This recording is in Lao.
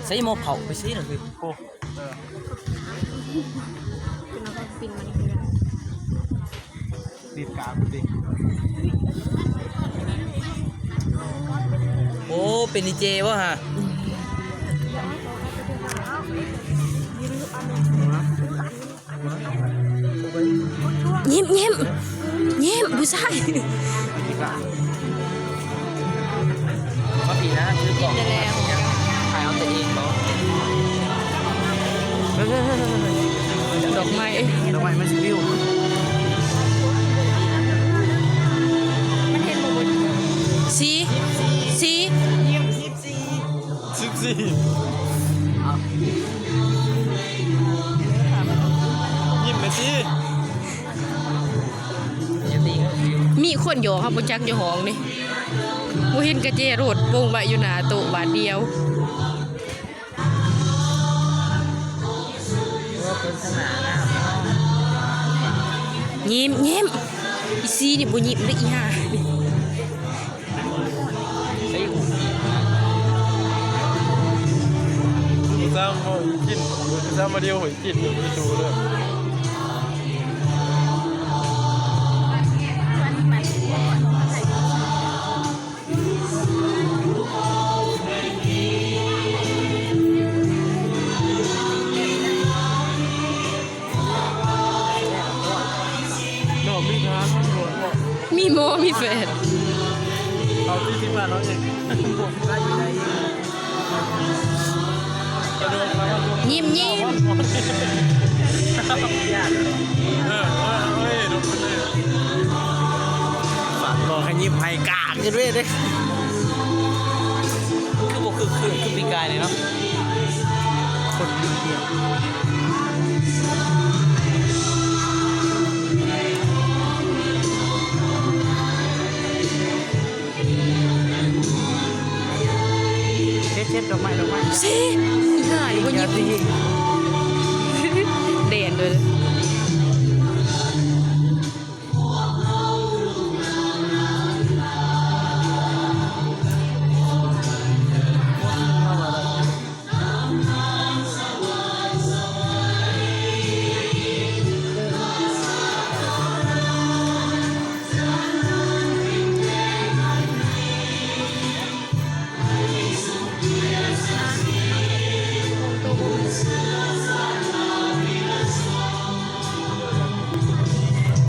ໃສ່ໝໍ້ເຜົາໄປໃສ່ລະເຮີຍ. ໂອ້ ເອີ ເປັນເອົາເຂົ້າປິ່ນມານີ້ຄືກັນ. ຕີນກາພຸ້ນຕິ. ໂອ້ ເປັນດີເຈບໍ່ຫະ? ຍິ້ມ ຍິ້ມ ຍິ້ມ ຜູ້ຊາຍ. ມາພີ້ນະ ຖືກ້ອງ ຖ່າຍເອົາຕົວເອງບໍ? ດອກໄມ້ ດອກໄມ້ມັນຊິປິວ. ມັນເຫັນບໍ່ເບິດ. ສີ່ ສີ່ ຍິ້ມ ສິບສີ່ ສິບສີ່ ຍິ້ມແມ່ຊີ. ມີຄົນຢອກເຮົາບໍ່ຈັກຢູ່ຫ້ອງນີ້ ບໍ່ເຫັນກະແຈໂລດ ປົງໄວ້ຢູ່ໜ້າໂຕະບາດດຽວ. ຍິ້ມ ຍິ້ມ ອີຊີນີ້ບໍ່ຍິ້ມເດ້ ອີຫ່າ. ຊ້ຳບໍ່ກິນ ຊ້ຳມາດຽວ ກິນຢູ່ທີ່ຕູເດີ. ມີໝໍ ມີແຟດ ເອົາທີ່ ທີ່ບ້ານເຮົາເອງ. ຍິ້ມ ຍິ້ມ ເອີ ເອີ ເອີ ບອກໃຫ້ຍິ້ມໃຫ້ກາກຢູ່ເດ້. ຄືບໍ່ຄຶກຄື້ນຄືປີກາຍນີ້ເນາະ. ຄົນດຽວ ເຊັດ ເຊັດ ດອກໄມ້ ດອກໄມ້ ຊິ ອີຫ່ານີ້ບໍ່ຍິບ.